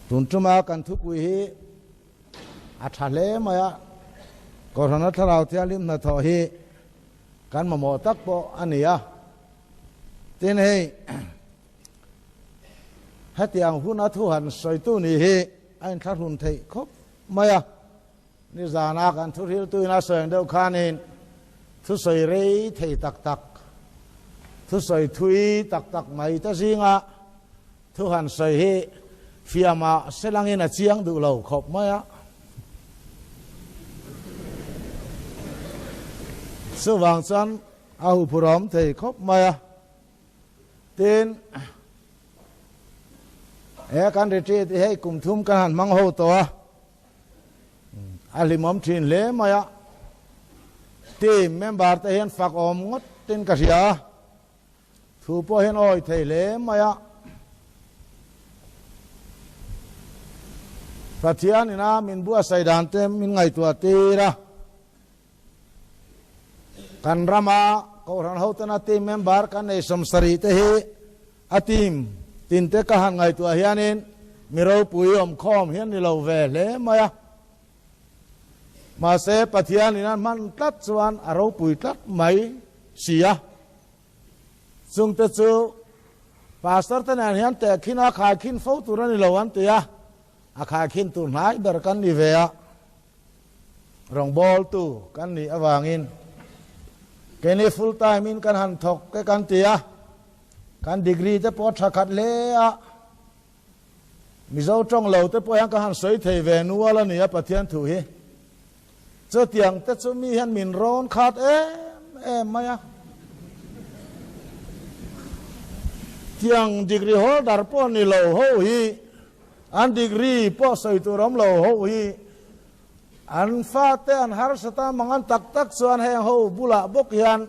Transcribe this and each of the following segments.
Tun tuma kan thupui hi a tha hle mai a, Kohhrana Thlarau Thianghlim hnathawh hi kan mamawh tak pawh a ni a. Tin hei hetiang huna thu han sawitu ni hi a inthlahrun theih khawp mai a. Nizana kan thuhriltuin a sawi ang deuh khanin thusawi rei thei tak tak, thusawi thui tak tak mai te zinga thu han sawi hi fiamah selangin a chiang duh lo khawp mai a. Chuvang chuan a huphurhawm thei khawp mai a. Tin, he kan retreat hi hei kum thum kan han hmang ho tawh a. A hlimawm thin hle mai a, team member te hian fak awm ngawt in ka hria a, thu pawh hian awi thei hle mai a. Pathian ina min buatsaih dan te min ngaihtuah tir a, kan rama Kohhran hotena team member kan nei 70 te hi A team tin te ka han ngaihtuah hianin mi ropui awmkhawm hian ni lo ve hle mai a. Mahse Pathian in a hman tlat chuan a ropui tlat mai si a. Chungte chu Pastor te nen hian tehkhin a khaikhin fo tur a ni lo an ti a, a khaikhin tur hnai ber kan ni ve a. Rawngbawltu kan nih avangin keini full time in kan han thawk te kan ti a. Kan degree te pawh a tha khat hle a, Mizo tawng lo te pawh hian ka han sawi thei ve nual a ni a Pathian thu hi. Chutiang te chu mi hian min rawn khat em em mai a. Tiang degree holder pawh ni lo ho hi, an degree pawh sawi tur awm lo ho hi, an fate an harsat a mang an tak tak chuan heng ho bulah bawk hian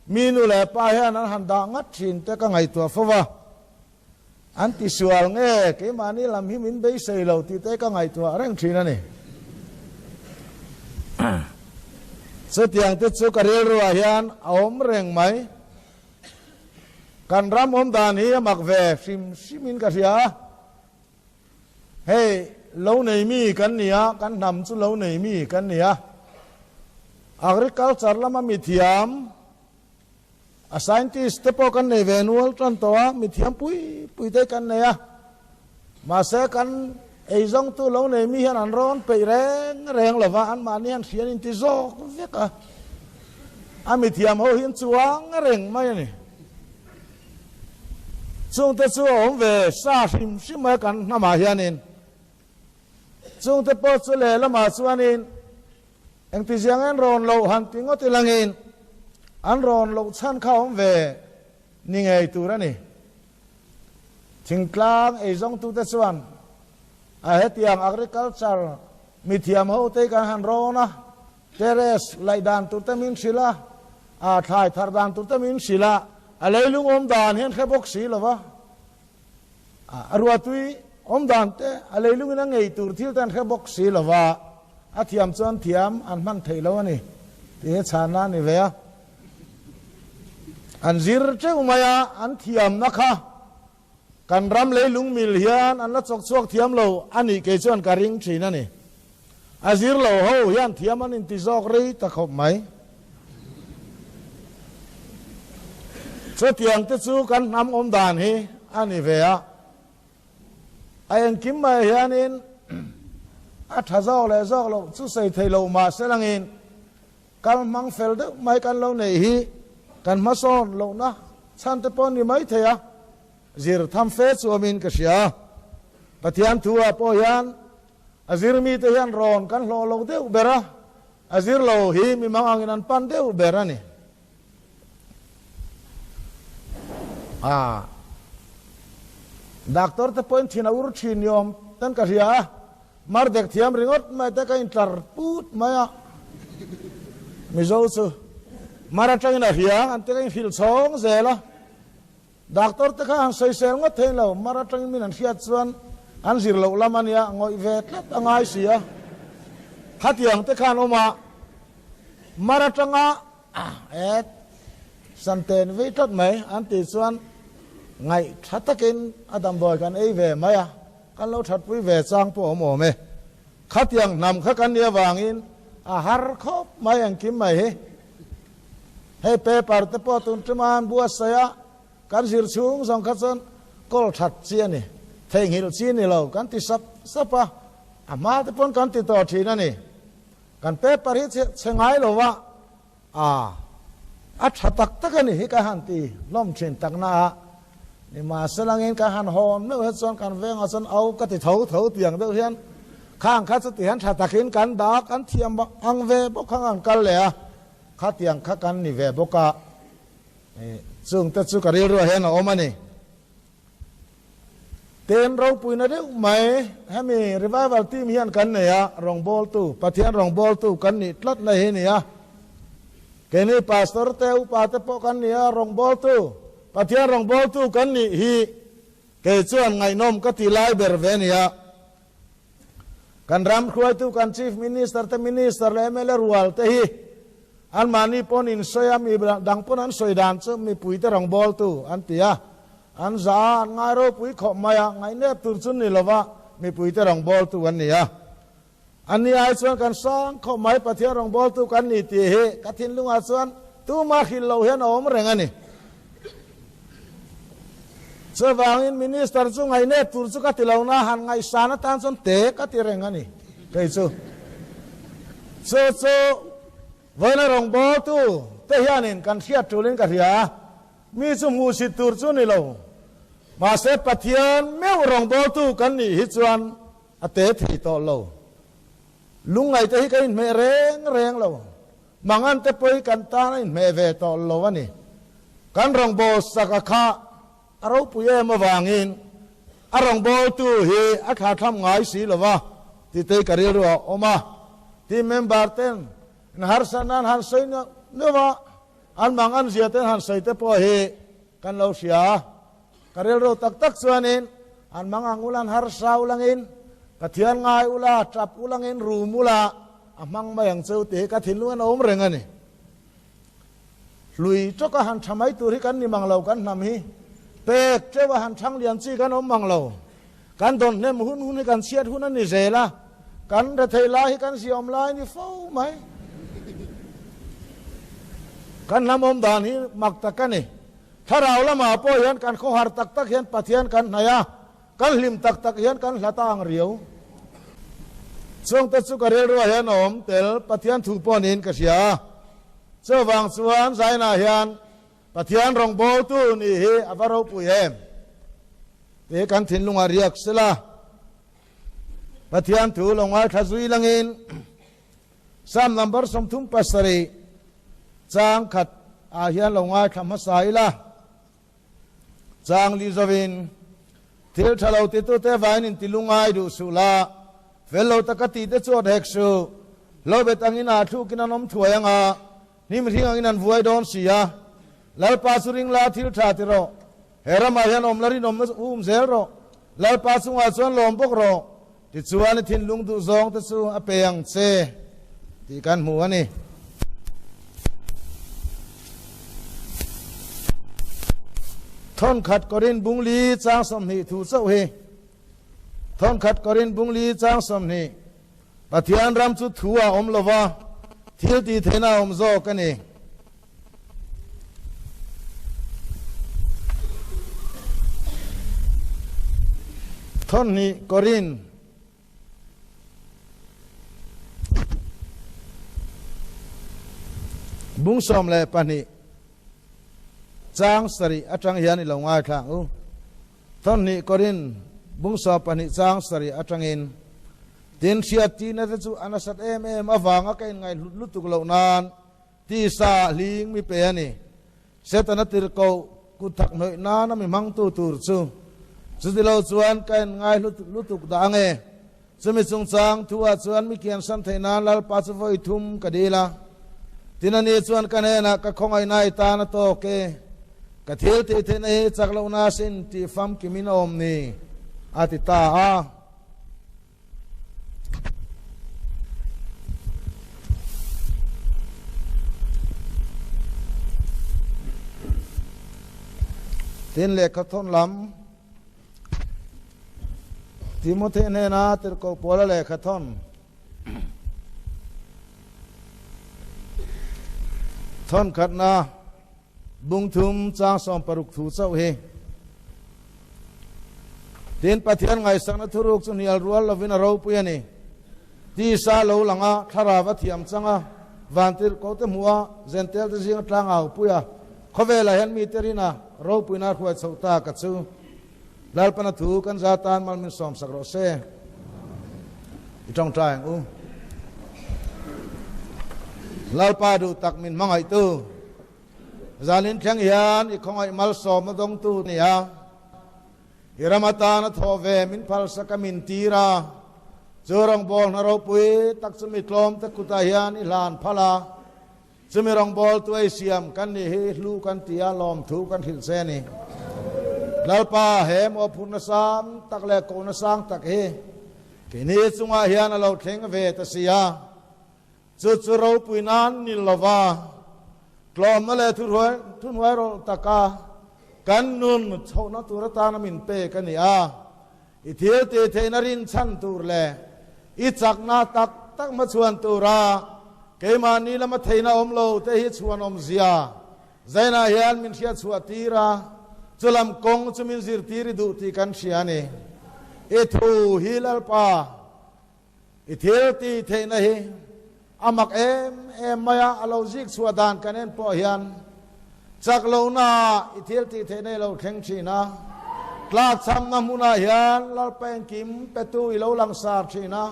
Mi nu leh pa hian an han dah ngat thin te ka ngaihtuah fo va, an ti sual nge keimahni lam hi min beisei lo tih te ka ngaihtuah reng thin a ni. Chutiang te chu ka rilruah hian a awm reng mai. Kan ram awm dan hi a mak ve hrim hrimin ka hria a, hei lo nei mi kan ni a, kan hnam chu lo nei mi kan ni a, agriculture lama mithiam a scientist te pawh kan nei ve nual tan tawh a, mithiam pui pui te kan nei a, mahse kan eizawngtu lo nei mi hian an rawn peih reng reng lo va, anmahni hian hrian inti zawk vek a, a mithiam ho hi an chuang reng mai a ni. Chungte chu a awm ve sa hrim hrim mai kan hnamah hianin. Chungte pawh chu lehlamah chuanin engtiziang an rawn loh han ti ngawt ilangin an rawn loh chhan kha awm ve ni ngei tur a ni. Thingtlang eizawngtute chuan a hetiang agriculture mithiam hote hi kan han rawn a, Terrace laih dan tur te min hrilh a, a thlai thar dan tur te min hrilh a, a leilung awm dan hian hre bawk si lo va, a ruahtui awm dan te, a leilungin a ngei tur thil te an hre bawk si lo va, a thiam chuan thiam an hman theih lo a ni tih hi chhanna a ni ve a. An zir teuh mai a, an thiamna kha kan ram leilung mil hian an la chawk chhuak thiam lo a nih kei chuan ka ring thin a ni. A zir lo ho hian thiam an inti zawk rei ta khawp mai. Chutiang te chu kan hnam awm dan hi a ni ve a. A engkim mai hianin a tha zawk leh zawk loh chu sawi thei lo mah se langin kal hmang fel deuh mai kan lo neih hi kan hmasawn lohna chhan te pawh a ni mai thei a. Zir tham fe chuamin ka hria. Pathian thu ah pawh hian A zir mite hian rawn kan hlawh lo deuh ber a, a zir lo hi mi mang angin an pan deuh ber a ni. A Doctor te pawhin thin a ur thin ni awm ten ka hria a, mar dek thiam ringawt mai te ka intlar put mai a, Mizo chu mar atangin a hria an ti ka inhrilh chhawng zel a. Doctor te kha han sawisel ngawt thei lo, mar atangin min an hriat chuan an zir loh lam a nia, ngawih ve tlat a ngai si a. Khatiang te khan awm a, mar atanga et santen vei tlat mai an tih chuan ngaih tha takin a damdawi kan ei ve mai a. kan lo thatpui ve chang pawh a awm awm e. Khatiang hnam kha kan nih avangin a har khawp mai engkim mai hi. Hei paper te pawh tun ṭuma an buatsaih a, kan zir chhung zawng kha chuan kawl that chi a ni, theihnghilh chi ni lo kan ti sap sap a, a hma te pawn kan ti tawh ṭhin a ni. Kan paper hi chhe ngai lo va, a a ṭha tak tak a ni hi ka han ti hlawm ṭhin tak na a, nimahselangin ka han hawn meuh hi chuan kan vengah chuan au ka ti tho tho tiang deuh hian khang kha chuti hian ṭha takin kan dah a, kan thiam ang ve bawk kha kan kal leh a, khatiang kha kan ni ve bawk a, chungte chu ka rilruah hian a awm a ni. Ten ropuina deuh mai, hemi revival team hian kan nei a, rawngbawltu, Pathian rawngbawltu kan nih tlatna hi a ni a. Keini pastor te, upa te pawh kan ni a, rawngbawltu, Pathian rawngbawltu kan nih hi kei chuan ngaihnawm ka ti lai ber ve a ni a. Kan ram hruaitu, kan Chief Minister te, Minister leh mla rual te hi anmahni pawn insawi a, mi dang pawn an sawi dan chu mipuite rawngbawltu an ti a. An zah a, an ngai ropui khawp mai a, ngaihnep tur chu ni lova mipuite rawngbawltu an ni a. An ni ai chuan kan sang khawp mai, Pathian rawngbawltu kan ni tih hi ka thinlungah chuan tuma hrilh loh hian a awm reng a ni. Chuvangin Minister chu ngaihnep tur chu ka ti lo na, han ngaihsan atan chuan te ka ti reng a ni kei chu. Chu chu vawiina rawngbawltu te hianin kan hriat tulin ka hria a. Mi chu hmuhsit tur chu ni lo. Mahse Pathian meuh rawngbawltu kan nih hi chuan a te thei tawh lo. Lungngaihte hi ka inhmeh reng reng lo. Mangante pawh hi kan tan a inhmeh ve tawh lo a ni. Kan rawngbâwl saka kha a ropui em avangin a rawngbâwltu hi a thlathlam ngai si lo va, titei ka rilru a awm a. Team member ten harsatna an han sawi neuh neuh a. An mang an zia ten han sawi te pawh hi kan lo hria a, ka rilru tak tak chuanin an mang ang ula an harsa ulangin Pathian ngai ula, tap ulangin rum ula a hmang mai ang cheu tih hi ka thinlung in a awm reng a ni. Hlui tawka han tha mai tur hi kan ni mang lo kan hnam hi, pek teuha han thang lian chi kan awm mang lo, kan dawn hnem hun hun hi kan chhiat hun a ni zel a, kan rethei lai hi kan ziaawm lai a ni fo mai. Kan hnam awm dan hi mak tak a ni. Thlarau lamah pawh hian kan khawhar tak tak hian Pathian kan hnaih a, kan hlim tak tak hian kan hlat a ang riau. Chungte chu ka rilruah hian a awm tel Pathian thu pawh niin ka hria a. Chuvang chuan Zainah hian Pathian rawngbawltu nih hi a va ropui em? Tih kan thinlungah riak sela, Pathian thu lo ngaithla zui langin Psalm number 37 chang khat ah hian lo ngaithla hmasa ila, chang li zawin thil tha lo titute vain in ti lungai duh suh la, fel lo taka tihte chu awt hek suh, hlobet angin aa thlukin an awm thuai anga, Hnim hring angin an vuai dawn si a, Lalpa chu ring la thil tha ti rawh. He ramah hian awm la rinawmna um zel rawh. Lalpa chungah chuan lawm bawk rawh. Tichuan i thinlung duh zawng te chu a pe ang che tih kan hmu a ni. Thawnkhat Korin bungli chang 20 thu chauh hi. Thawnkhat Korin bungli chang 20. Pathian ram chu thu a awm lo va, thil tih theihna a awm zawk a ni. Thawhnih Korin. Bung 12 chang 7 atang hian i lo ngaithla ang u. Thawhnih Korin bung 12 chang 7 atangin, Tin, hriat tihna te chu a nasat em em avanga ka inngaihhlut lutuk loh nan tisa hling mi pe a ni. Setana tirhkoh kut thak hnawih nana mi hmangtu tur chu chuti lo chuan ka inngaihhlut lutuk dah ang e. Chumi chungchang thuah chuan mi kiansan theih nan Lalpa chu vawi thum ka dil a. Tin ani chuan ka hnenah ka khawngaihna i tan a tawk e, ka thil tih theihna hi chak lohna sin tih famkimin a awm ni, a ti ta a. Tin lehkha thawn lam. Timothy hnena tirhkoh Paula lehkha thawn thawn khatna bung thum chang 16 thu chauh hi. Tin, Pathian ngaihsakna thuruk chu hnial rual lovin a ropui a ni. Tisa lo lang a, thlarau a thiam chang a, van tirhkoh te hmuh a, zentel te zinga tlang a hupui a, khawvelah hian mite rina ropuina a hruai chhoh ta ka chu. Lalpana thu kan za tan mal min sawmsak rawh se. I tawngtai ang u. Lalpa duh tak min hmangaihtu, zanin thleng hian i khawngaih malsawmna dawngtu ni a, i ram atana thawh ve min phalsak a min tir a, chu rawngbâwl hna ropui tak chu mi tlawmte kutah hian i hlan phal a, Chumi rawngbâwl tu ei siam kan nih hi hlu kan ti a, lawmthu kan hrilh che a ni. Lalpa, he mawhphurhna sang tak leh kohna sang tak hi keini chungah hian a lo thleng ve ta si a, chu chu ropui nan ni lova tlawmna leh thuhnuai rawlh taka kan nun chhohna tur atana min pek a ni a. I thil tih theihna rinchhan tur leh i chakna tak tak hmachhuan tura keimahni lama theihna awm lo te hi chhuan awmzia zainah hian min hriatchhuah tir a, chulam kawng chu min zirtir i duh tih kan hria a ni. I thu hi Lalpa, i thil tih theihna hi a mak em em mai a, a lo zik chhuah dan kan en pawh hian chak lohna i thil tih theihna i lo thleng thin a, tlakchhamna hmunah hian Lalpa engkim petu i lo langsar thin a.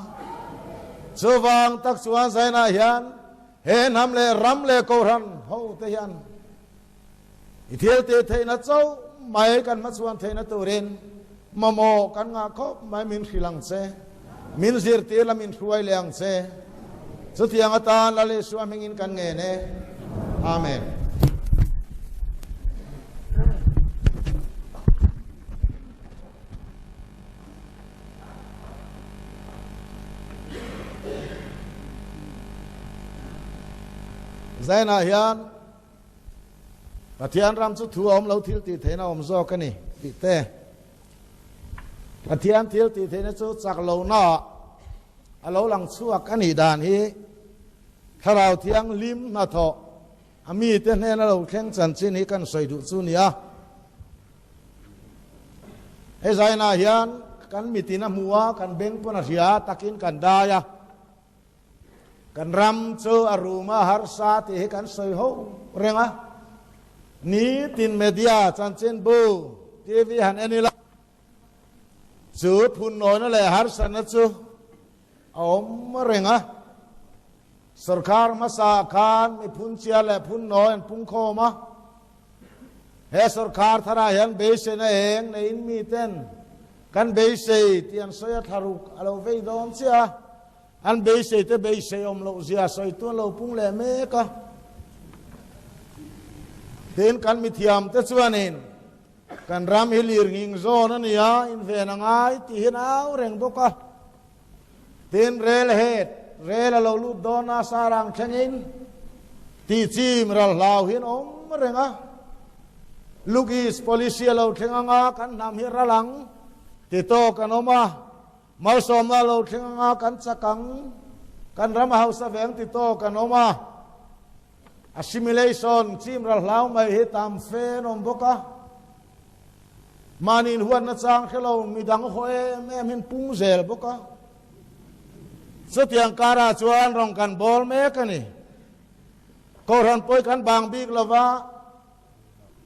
Chuvang tak chuan zainah hian he hnam leh ram leh kohhran ho te hian i thil tih theihna chauh mai kan hmachhuan theihna turin mamawh kan ngah khawp mai min hrilh ang che, min zirtir la min hruai leh ang che. Chutiang atan Lal Isua hmingin kan ngen e. Amen. Zainah hian Pathian ram chu thu a awm lo thil tih theihna a awm zawk a ni tih te, Pathian thil tih theihna chu chak lohna a lo lang chhuak a nih dan hi Thlarau Thianghlim hnathawh a mite hnena lo thleng chanchin hi kan sawi duh chu nia. Hei zainah hian kan mitin a hmu a, kan beng pawn a hria takin kan dai a. Kan ram chu a rum a harsa tih hi kan sawi ho reng a, nitin media, chanchinbu, TV han en ila chu phunnawina leh harsatna chu a awm reng a. Sorkar hmasa khan mi phunchia leh phunnawi an pungkhawm a, he sorkar tharah hian beiseina eng neiin miten kan beisei tih an sawi a, thlaruk a lo vei dawn chiah a. An beisei te beisei awm loh zia sawi tu an lo pung leh mek a. Tin, kan mithiam te chuanin kan ram hi lir nghing zawn a ni a, inven a ngai tih hian au reng bawk a. Tin, rel het, rel a lo lut dawn a, sarang thlengin tih chim ral hlau hian awm reng a. Look East policy a lo thleng anga kan hnam hi ral ang ti tawk an awm a. Malsawmna lo thleng anga kan chak ang, kan ram hausa veng ti tawk an awm a, assimilation chim ral hlau mai hi tam fe an awm bawk a, mahni inhuatna chang hre lo midang haw em em hin pung zel bawk a, chutiang karah chuan rawn kan bawl mek a ni. Kohhran pawi kan bang bik lova.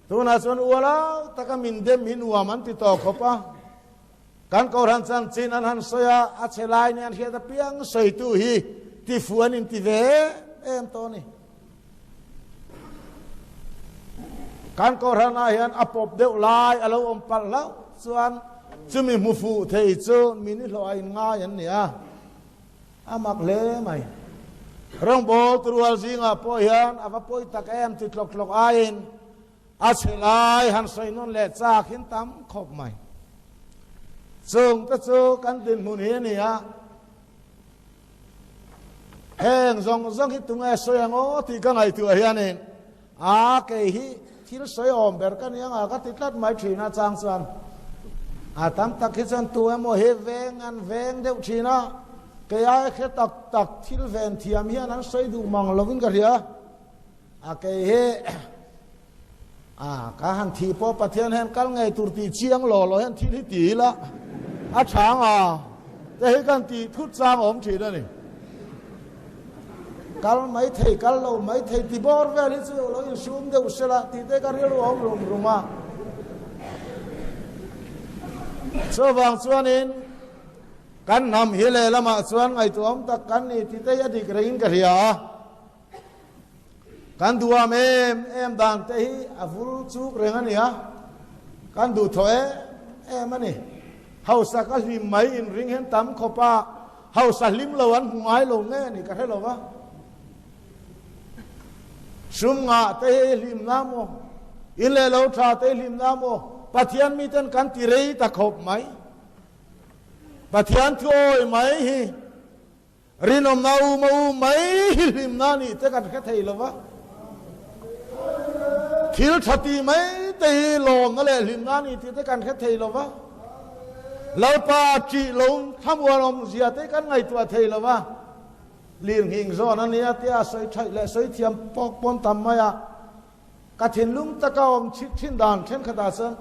Tunah chuan ualau taka min dem hi nuam an ti tawh khawp a, kan Kohhran chanchin an han sawi a, a chhe lai nih an hriat apiang sawitu hi tifu an inti ve em em tawh a ni. Kan Kohhranah hian a pawp deuh lai a lo awm palh hlauh chuan chumi hmu fuh thei chu min i hlawh a inngai an ni a. A mak hle mai. Rawngbâwl turual zingah pawh hian a va pawi tak em ti tlawk tlawk aiin a chhe lai han sawi nawn leh chak hin tam khawp mai. Chung te chu kan dinhmun hi a ni a, heng zawng zawng hi tunge sawi ang aw tih ka ngaihtuah hianin a kei hi thil sawi awm ber ka ni anga ka ti tlat mai thin a chang chuan. A tam tak hi chuan tu emaw hi veng an veng deuh thin a, kei ai hre tak tak thil ven thiam hian an sawi duh mang lovin ka hria. A kei hi a ka han thih pawh Pathian hian kal ngei tur tih chiang law law hian thil hi ti ila a tha ang a, te hi kan tih thut chang awm thin a ni. Kal mai thei, kal lo mai thei ti bawr vel hi chu lo insum deuh sela tih te ka rilru a awm rum rum a. Chuvang chuanin kan hnam hi lehlamah chuan ngaihtuahawm tak kan ni tih te hi a dik rengin ka hria a. Kan duham em em dan te hi a vul chuk reng a ni a, kan duhthawh em em a ni. Hausa ka hlim mai inring hian tam khawp a, hausa hlim lo an hmu ngai lo nge ni ka hre lo va. Sum ngah te hi hlim na maw? In leh lo tha te hi hlim na maw? Pathian miten kan ti rei ta khawp mai. Pathian thu awi mai hi. Rinawmna u ma u mai hi hlimna nih te kan hre thei lo va, thil tha ti mai te hi lawmna leh hlimna nih tih te kan hre thei lo va, Lalpa ṭih lo thlamuan awmzia te kan ngaihtuah thei lo va, lirnghing zawn a nia tia sawi ṭhaih leh sawi thiam pawk pawn tam mai a. Ka thinlung taka awm chhit thin dan thenkhatah chuan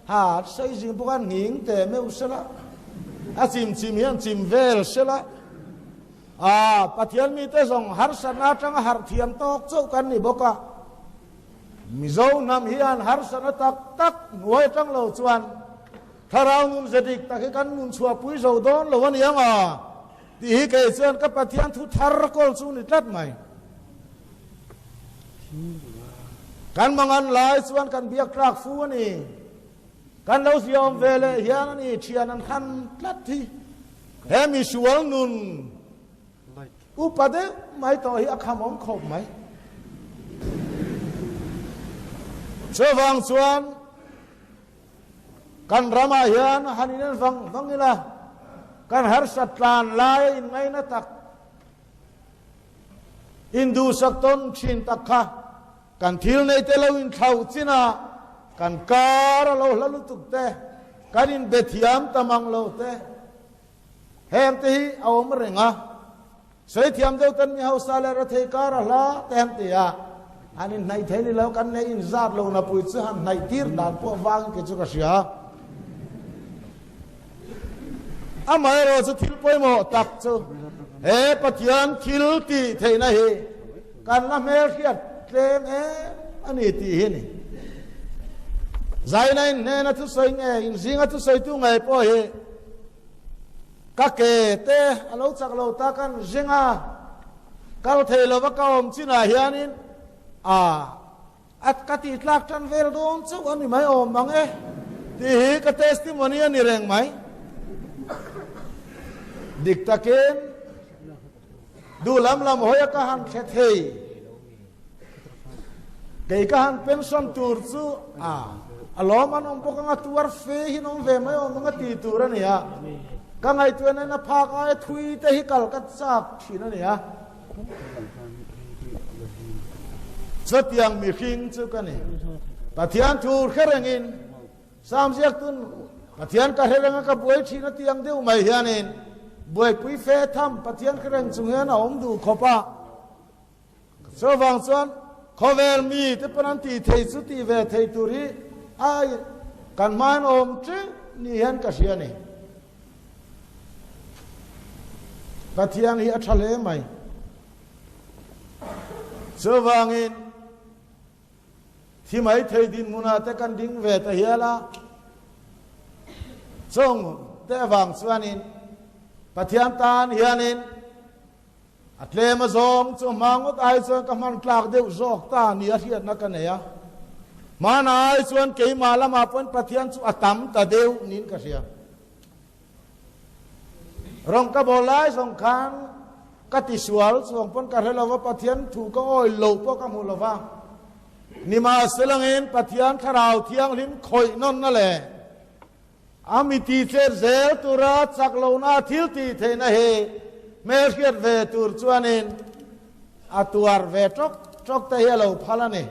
ha sawi zing bawk a, nghing teh meuh sela, a chim chim hian chim vel sela, aa Pathian mite zawng harsatna atanga harh thiam tawk chauh kan ni bawk a, Mizo hnam hian harsatna tak tak hnuai atang lo chuan thlarau nun ze dik tak hi kan nun chhuahpui zo dawn lo a ni ang a tih hi kei chuan ka Pathian thu thar kawl chu ni tlat mai. Kan mangan lai chuan kan biak tlak fu a ni. Kan lo ziaawm ve leh hian a ni thian an khan tlat hi. He misual nun upa deuh mai tawh hi a khamawm khawp mai. Chuvang chuan kan ramah hian han inen vang vang ila, kan harsat tlan lai a inngaina tak Induhsak tawn thin tak kha kan thil nei te lo inthlauh chin a, kan kar a lo hla lutuk te, kan inbe thiam ta mang lo te, heng te hi a awm reng a. Sawi thiam deuh tan mi hausa leh rethei kar a hla te han ti a, han inhnaih thei ni lo, kan nei inzat lo napui chu han hnaih tir dan pawh vangin kei chu ka hria. Amaherawh chu thil pawimawh tak chu he Pathian thil tih theihna hi kan la hmelhriat tlem em a ni tih hi a ni. Zaina in hnena thusawi nge, inzinga thusawitu ngei pawh hi ka ke te a lo chak lo ta kan zinga kal thei lova ka awm chinah hianin a A ka tih tlak tan vel dawn chauh a ni mai awm ang e tih hi ka testimony a ni reng mai. Dik takin duh lam lam hawi a ka han hre thei. Kei ka han pension tur chu a a lawm an awm bawk anga tuar fe hi an awm ve mai awm ang a ti tur a ni a. Ka ngaihtuahna in a phak aia thui te hi kal ka chak thin a ni a. Chutiang mihring chu ka ni. Pathian thu hre rengin Sam ziaktun Pathian ka hre renga ka buai thin a tiang deuh mai hianin buaipui fe tham Pathian hre reng chung hian a awm duh khawp a. Chuvang chuan khawvel mi te pawn an tih thei chu tih ve thei tur hi a kan hmain awm teuh ni hian ka hria a ni. Pathian hi a tha hle mai. Chuvangin thi mai thei dinhmunah te kan ding ve ta hial a. Chung te avang chuanin Pathian tan hianin A tlem a zawng chu hma ngawt ai chuan ka hman tlak deuh zawk ta ni a hriatna ka nei a. Hmana ai chuan keimah lamah pawn Pathian chu a tam ta deuh niin ka hria. Rawng ka bawl lai zawng khan ka tisual chuang pawn ka hre lo va, Pathian thu ka awih loh pawh ka hmu lo va. Nimahselangin Pathian Thlarau Thianghlim khawih nawnna leh A mi ti chet zel tura chak lohna thil tih theihna hi hmelhriat ve tur chuanin a tuar ve tawk tawk te hi a lo phal a ni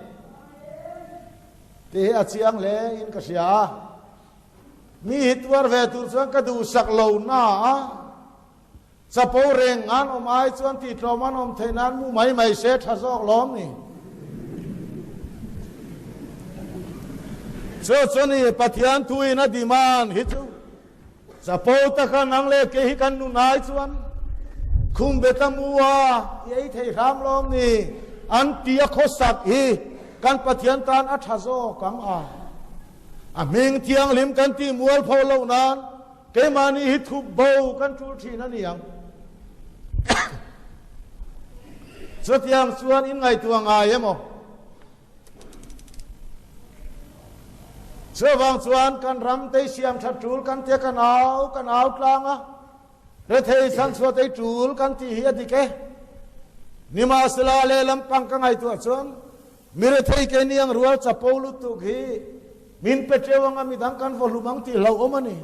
tih hi a chiang hle in ka hria a. Mi hi tuar ve tur chuan ka duhsak lo na a, chapo reng an awm ai chuan tihtlawm an awm theih nan mu mai mai se tha zawk lawm ni. Chu chu ni Pathian thuin a demand hi chu chapo taka nang leh kei hi kan nun ai chuan khum be ta mu a i ei thei hram lawm ni an ti a khawsak hi kan Pathian tan a tha zawk ang a. A hming thianghlim kan tih mualpho loh nan keimahni hi thup bo kan tul thin a ni ang. Chutiang chuan in ngaihtuah ngai emaw? Chuvang chuan kan ram tei siam that tul kan tia kan au kan au tlang a. Rethei chhanchhuah tei tul kan tih hi a dik e. Nimahsela lehlam pang ka ngaihtuah chuan Mi rethei ke niang rual chapo lutuk hi min pe teuh anga midang kan vaw hlum ang tih hlauhawm a ni.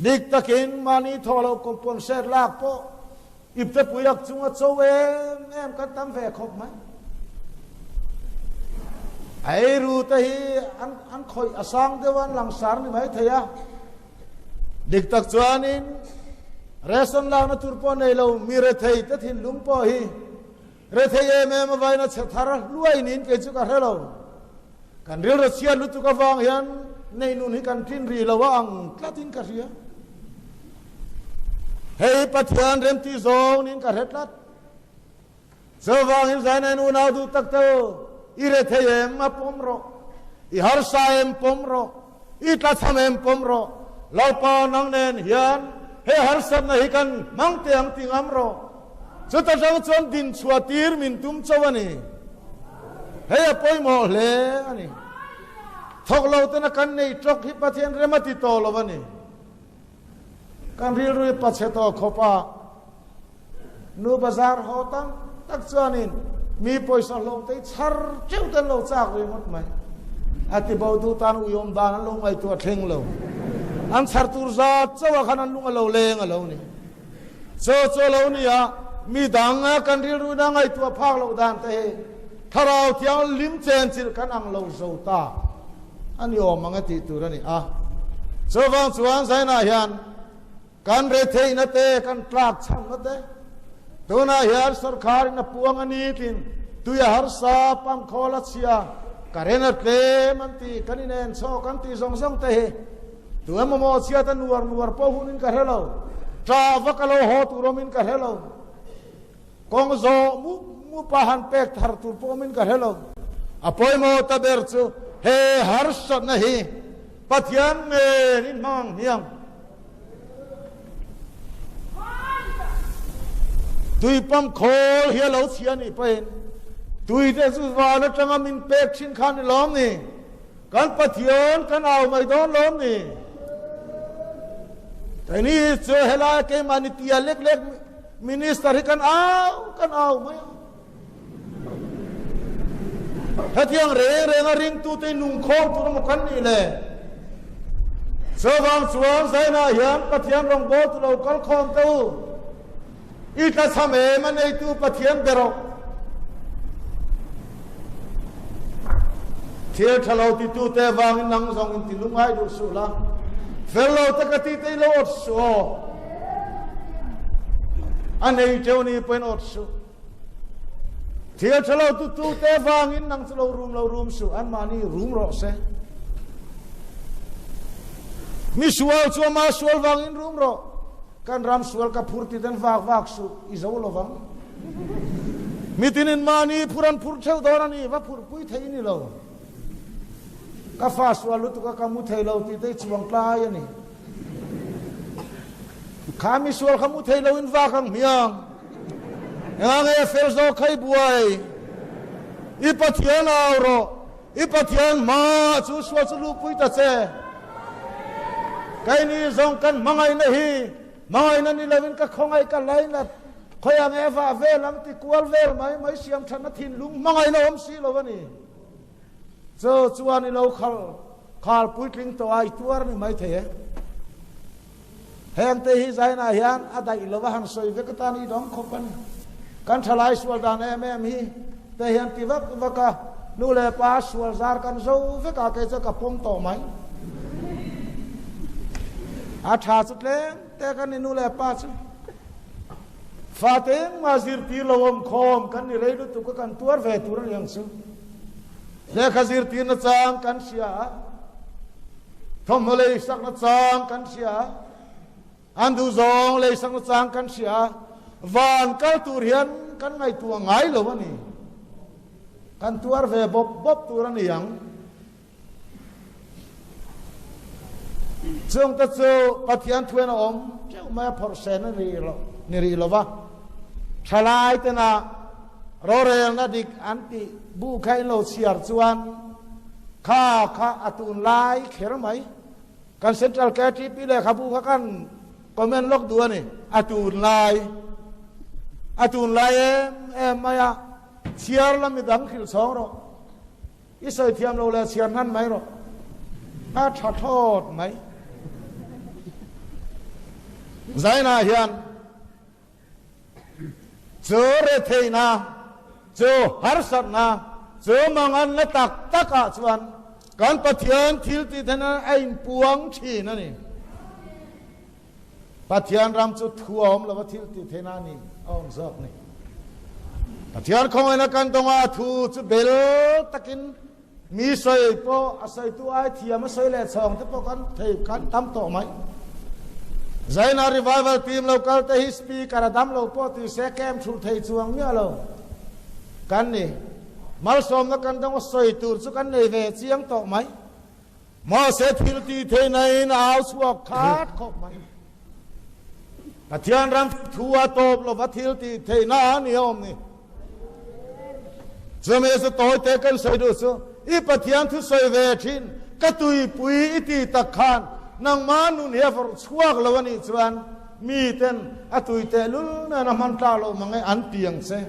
Dik takin mahni thawh loh componsate lak pawh iptepui ak chunga cho em em kan tam ve khawp mai. A eiru te hi an an khawih a sang deuh a, an langsar ni mai thei a. Dik tak chuanin ration lakna tur pawh nei lo mi rethei te thinlung pawh hi Rethei em em avain a chhe thar hluai niin kei chu ka hre lo. Kan rilru chhiat lutuk avang hian neinun hi kan tlin rih lo a ang tlatin ka hria. Hei Pathian remti zawng niin ka hre tlat. Chuvangin Zainain unau duh tak te u, i rethei em a pawm rawh, i harsa em pawm rawh, i tlachham em pawm rawh, Lalpa nang nen hian he harsatna hi kan hmang teh ang ti ngam rawh. Chuta tang chuan din chhuah tir min tum chauh a ni. Hei a pawimawh hle a ni. Thawk lo tena kan nei tawk hi Pathian rem a ti tawh lo a ni. Kan rilru hi pachhe tawh khawp a, nu bazar haw tam tak chuanin mi pawisa hlawh te hi chhar teuh te an lo chak ringawt mai. A ti bo duh tan uiawm dan an lo ngaihtuah thleng lo. An chhar tur zat chauh ah khan an lung a lo leng a lo ni. Chaw chaw lo nia, mi dang kan rilru ina ngaihtuah phak loh dan te hi Thlarau Thianghlim chenchilh kan ang lo zo ta a ni awm ang e tih tur a ni a. Chuvang chuan Zainah hian kan retheihna te, kan tlak chhamna te, tunah hian sorkharin a puang a ni tlin tui a harsa, pump khawl a chhia, current a tlem an ti, kan inen chhawk an tih zawng zawng te hi Tu emaw maw chhiat a nuar nuar pawh hunin ka hre lo, ṭah vak a lo haw tur awmin ka hre lo, kawng zawh mup mup a han pek thar tur pawh awmin ka hre lo. A pawimawh ta ber chu he harsatna hi Pathian nen in hmang ang hmiang. Tui pump khawl hi a lo chhia nih pahin tui te chu van atanga min pek thin kha ni lawm ni. Kan Pathian kan au mai dawn lawm ni? Keini chu helai keimahni tia lek lek minister hi kan au kan au mai a. Hetiang reng reng a ringtute nungkhawm tur emaw kan nih le? Chuvang chuan Zainah hian Pathian rawngbawltu lo kal khawm teh u. I tlachham em a neitu Pathian be rawh. Thil tha lo titute avangin nang zawng in ti lungai duh suh la, fel lo taka tite i lo awt suh aw. A nei teuh ni pawhin awt suh. Thil tha lo titute avangin nang chu lo rum lo rum suh, anmahni rum rawh se. Mi sual chu ama sual vangin rum rawh. Kan ram sual ka phur ti ten vak vak suh i zo lovang. Mitinin mahni phur an phur theuh dawn a ni, va phur pui thei ni lo. Ka fa sual lutuk a ka mu thei lo tih te i chuang tlai a ni. Kha mi sual kha mu thei lo in vak ang hmiang. Enga nge a fel zawk kha i buai. I Pathian au rawh. I Pathian hma chu sual chu luhpui ta che. Keini zawng kan hmangaihna hi hmangaihna ni loin ka khawngaih ka lainat khawiah nge vah vel ang ti kual vel mai mai siam thatna thinlung hmangaihna awm si lo a ni. Chu chuan i lo khal khal puitling tawh a i tuar ni mai thei e. Hengte hi Zainah hian a daih lo a han sawi vek atan i dawng khawp a ni. Kan thalai sual dan em em hi te hian ti vak vak a, nu leh pa sual zar kan zo vek a, kei chu ka pawm tawh mai. A tha chu tlem te kan ni nu leh pa chu. Fate engmah zirtir lo awm khawm kan ni rei lutuk a kan tuar ve tur a ni ang chu. Lehkha zirtir nachang kan hria a, thawmhnaw lei sak nachang kan hria a, an duhzawng lei sak nachang kan hria a, van kal tur hian kan ngaihtuah ngai lo a ni. Kan tuar ve bawp bawp tur a ni ang. Chungte chu Pathian thuin a awm teuh mai a, phawrh sen a ni rih lo va. Thalai tena rorelna dik an tih bu kha in lo chhiar chuan kha kha a tunlai kher mai. Kan Central KTP lehkhabu kha kan comment lawk duh a ni. A tunlai, a tunlai em em mai a, chhiar la midang hrilh chhawng rawh. I sawi thiam lo leh chhiar hnan mai rawh. A tha thlawt mai. Zainah hian chu retheihna, chu harsatna, chu manganna tak takah chuan kan Pathian thil tih theihna a inpuang thin a ni. Pathian ram chu thu a awm lova thil tih theihna a ni a awm zawk ni. Pathian khawngaihna kan dawnga a thu chu bel takin mi sawi pawh a sawitu ai thiam a sawi leh chhawng te pawh kan thei kan tam tawh mai. Zaina revival team lo kal te hi speaker a dam lo pawh ti se camp thulh thei chuang miah lo kan ni. Malsawmna kan dawnga sawi tur chu kan nei ve chiang tawh mai. Mahse thil ti thei naiin a au chhuak khat khawp mai. Pathian ram thu a tawp lova thil ti theihna a ni awm ni. Chumi chu tawi te kan sawi duh chu i Pathian thu sawi ve thin ka tuipui i ti tak khan nangma nun hi a vawrh chhuak lo a nih chuan miten a tui tehlul nen a hman tlak loh mang e an ti ang che.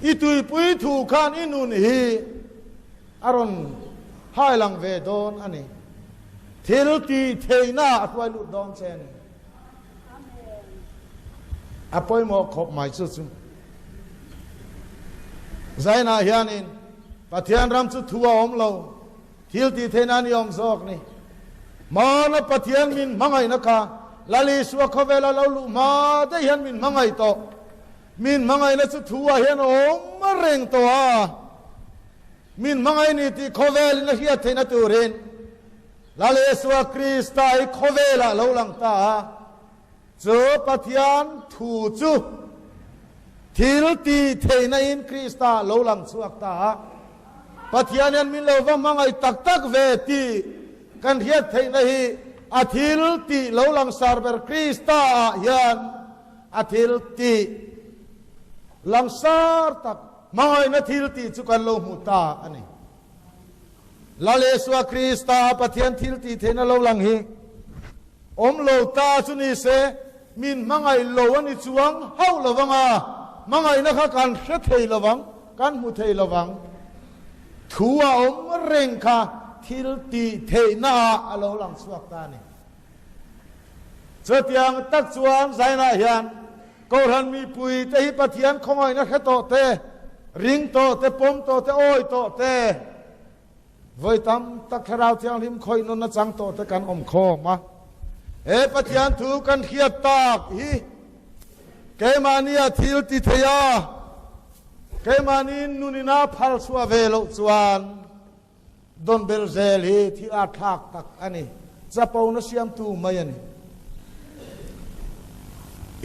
I tuipui thu khan i nun hi A rawn hai lang ve dawn a ni. Thil tih theihna a hruai lut dawn che a ni. A pawimawh khawp mai chu chu. Zainah hianin Pathian ram chu thu a awm lo, thil tih theihna a ni awm zawk ni. Hmana Pathian min hmangaihna kha Lal Isua khawvela lo luh hma daih hian min hmangaih tawh. Min hmangaihna chu thu ah hian a awm reng tawh a. Min hmangaih ni tih khawvelin a hriat theihna turin Lal Isua Krista hi khawvelah lo lang ta a, chu Pathian thu chu thil tih theihna in Krista lo lang chhuak ta a. Pathian hian min lo va hmangaih tak tak ve tih kan hriat theihna hi a thil tih lo langsar ber Krista ah hian a thil tih langsar tak Hmangaihna thil tih chu kan lo hmu ta a ni. Lal Isua Krista a Pathian thil tih theihna lo lang hi awm lo ta chu ni se, min hmangaih lo a ni chuang hauh lo vang a, hmangaihna kha kan hre thei lo vang, kan hmu thei lo vang. Thu a awm reng kha thil tih theihna ah a lo lang chhuak ta a ni. Chutiang tak chuan Zainah hian Kohhran mipui te hi Pathian khawngaihna hre tawh te, ring tawh te, pawm tawh te, awi tawh te, vawi tam tak Thlarau Thianghlim khawih nunna chang tawh te kan awm khawm a. He Pathian thu kan hriat tak hi keimahnia thil ti thei a, keimahni nunina phal chhuah ve loh chuan Don ber zel hi thil a thlak tak a ni. Chapona siamtu mai a ni.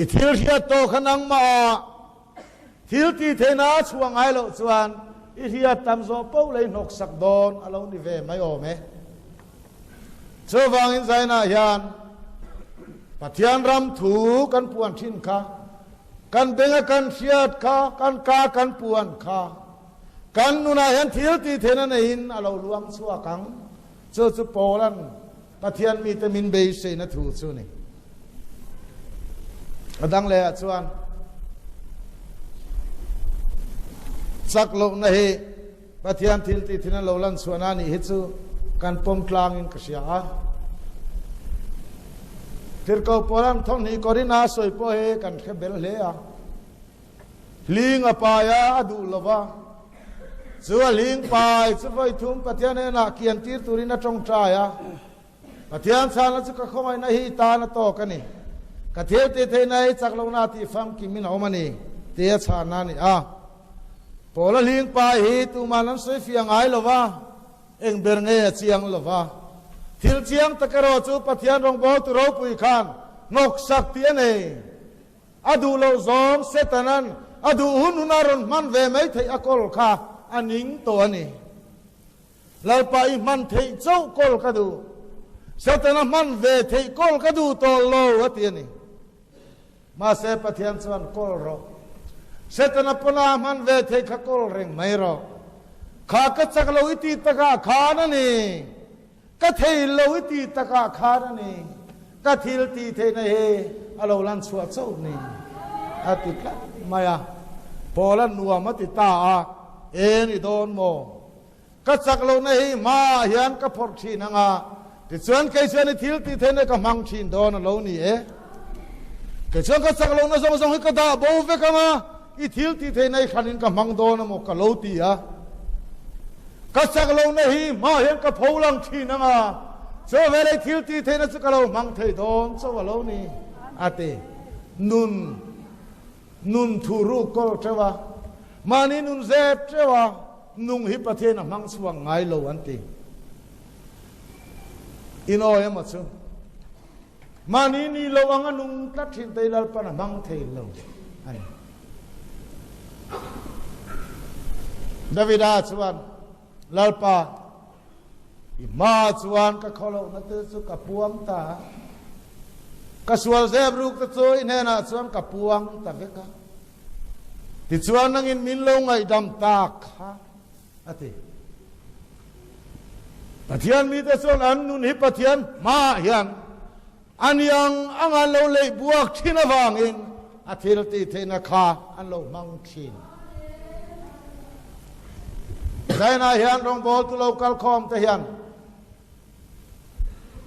I thil hriat tawh kha nangmah ah thil tih theihna a chhuah ngai loh chuan i hriat tam zawh poh lei hnawksak dawn a lo ni ve mai awm e. Chuvangin Zainah hian Pathian ram thu kan puan thin kha, kan benga kan hriat kha, kan ka kan puan kha, Kan nunah hian thil tih theihna neiin a lo luang chhuak ang. Chu chu Paula'n Pathian mite min beiseina thu chu a ni. A dang lehah chuan chak lohna hi Pathian thil tih theihna lo lan chhuahna a nih hi chu kan pawm tlangin ka hria a. Tirhkoh Paula'n thawmhnih Korinth-a a sawi pawh hi kan hre bel hle a. Hling a pai a, a duh lo va. Chu a hling pai chu vawi thum Pathian hnenah kian tir turin a tawngtai a. Pathian chhana chu ka khawngaihna hi i tan a tawk a ni. Ka thil tih theihna hi chak lohna tih famkim in a awm a ni, tia chhana a ni a. Paula hling pa hi tuman an sawi fiah ngai lo va, eng ber nge a chiang lo va. Thil chiang tak erawh chu Pathian rawngbawltu ropui khan hnawksak tih a nei. A duh loh zawng Setanan a duh hun huna rawn hman ve mai theih a kawl kha a ning tawh a ni. Lalpa i hman theih chauh kawl ka duh. Setana hman ve theih kawl ka duh tawh lo a ti a ni. Mahse Pathian chuan kawl rawh. Setana pawna a hman ve theih kha kawl reng mai rawh. Kha ka chak lo i ti takah khan a ni. Ka thei lo i ti takah khan a ni. Ka thil tih theihna hi a lo lan chhuah chauh ni a ti tlat mai a. Paula nuam a ti ta a, Eng i dawn maw? Ka chak lohna hi hmaah hian ka phawrh thin ang a, tichuan kei chuan i thil tih theihna ka hmang thin dawn a lo ni e. Kei chuan ka chak lohna zawng zawng hi ka dah bo vek ang a, i thil tih theihna i hranin ka hmang dawn a maw ka lo ti a. Ka chak lohna hi hmaah hian ka pho lang thin ang a, chu veleh i thil tih theihna chu ka lo hmang thei dawn chauh a lo ni, a ti. Nun. Nun thu ruk kawl teuh a, mahni nun zep teuh a, nung hi Pathian a hmang chhuak ngai lo an ti. Inawi emaw chu? Mahni ni lo anga nung tlat thin te hi Lalpan a hmang thei lo a ni. Davida chuan, Lalpa, I hma chuan ka khawlohna te chu ka puang ta a, ka sual zep ruk te chu i hnenah chuan ka puang ta vek a, tichuan nangin min lo ngaihdam tak kha, a ti. Pathian mite chuan an nun hi Pathian hmaah hian a niang ang an lo leih buak thin avangin a thil tih theihna kha an lo hmang thin. Zainah hian rawngbawltu lo kal khawm te hian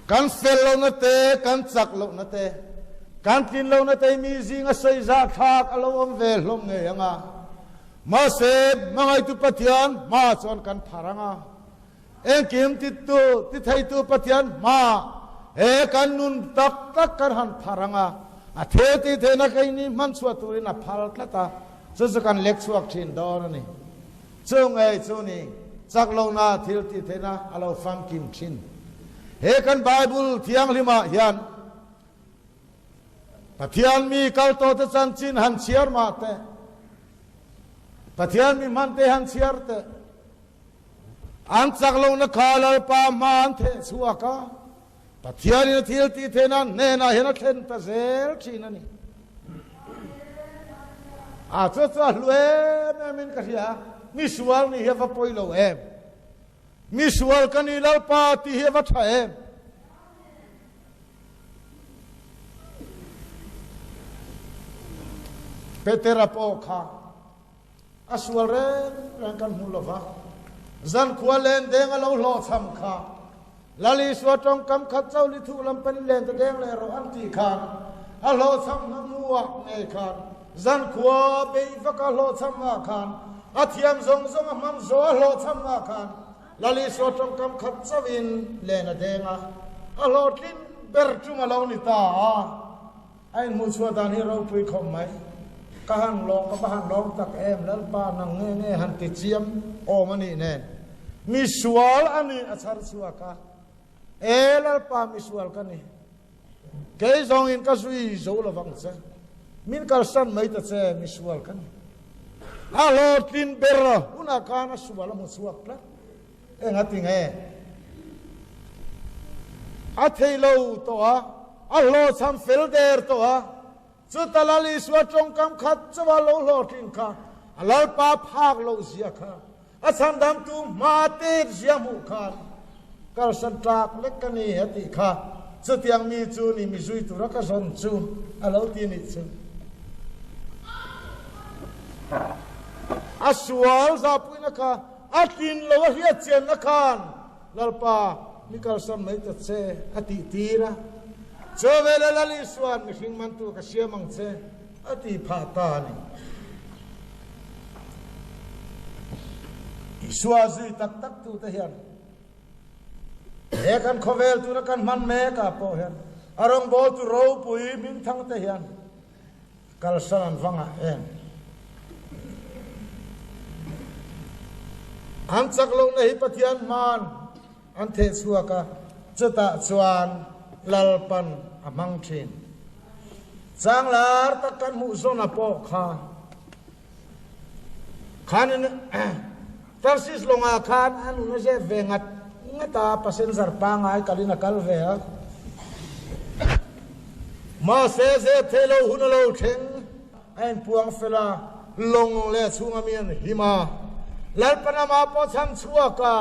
kan fel lohna te, kan chak lohna te, kan tlin lohna te hi mi zinga sawi zah thlak a lo awm ve hlawm ngei ang a. Mahse, hmangaihtu Pathian hma chuan kan phar ang a. Engkim titu, ti theitu Pathian hmaah he kan nun tak tak kan han phar ang a, a thil tih theihna keini hman chhuah turin a phal tlat a, chu chu kan lek chhuak thin dawn a ni. Chu ngei chu ni, chak lohna thil tih theihna a lo famkim thin. He kan Bible thianghlimah hian Pathian mi kal tawhte chanchin han chhiar mah teh, Pathian mi hmante han chhiar teh, An chak lohna kha Lalpa hma an theh chhuak a, Pathianin a thil tih theihna an hnenah hian a thlen ta zel thin a ni. A chu chu a hlu em em in ka hria a, mi sual nih hi a va pawi lo em? Mi sual ka ni Lalpa tih hi a va tha em? Petera pawh kha A sual reng reng kan hmu lova, zankhua len deng a lo hlawhchham kha. Lal Isua tawngkam khat chauh li thuh lam panin len ta deng leh rawh an tih khan a hlawhchham hna hnuah ngei khan zankhua beih vaka hlawhchham ah khan a thiam zawng zawng a hman zawh a hlawhchham ah khan Lal Isua tawngkam khat chauhin len a deng a, a hlawhtlin ber tum a lo ni ta a. A inhmuh chhuah dan hi ropui khawp mai. Ka han lawm, ka va han lawm tak em, Lalpa nang nge nge han ti chiam awm a nih nen. Misual a nih a chhar chhuak a, E Lalpa misual ka ni, kei zawngin ka zui zo lovang che, min kalsan mai ta che, misual ka ni. A hlawhtlin ber hunah khan a sual a hmu chhuak tlat. Engati nge? A thei lo tawh a, a hlawhchham fel der tawh a, chuta Lal Isua tawngkam khat chauha lo hlawhtlin kha a Lalpa phak loh zia kha, a chhandamtu hma tet zia hmuh khan kalsan tlak lek ka ni a tih kha chutiang mi chu ni mi zui tura ka zawn chu a lo ti nih chu. A sual zahpuina kha A tlin lo a hriat chianna khan Lalpa mi kalsan mai ta che a tih tir a, chu veleh Lal Isua'n mihring mantu ka siam ang che a ti phah ta a ni. Isua zui tak tak tute hian. He kan khawvel tuna kan hman mek ah pawh hian a rawngbawltu ropui hmingthang te hian kalsan an va ngah em? An chak lohna hi Pathian hman an theh chhuak a, chutah chuan Lalpan a hmang thin. Changlar tak kan hmuh zawna pawh kha Khanin Tarsis lawngah khan a nun a zep ve ngat ngat a, passenger pangngai kalin a kal ve a. Mahse zep thei lo hun a lo thleng, a inpuang fel a, lawng leh chhunga mi an him a. Lalpan amah pawh chhan chhuak a,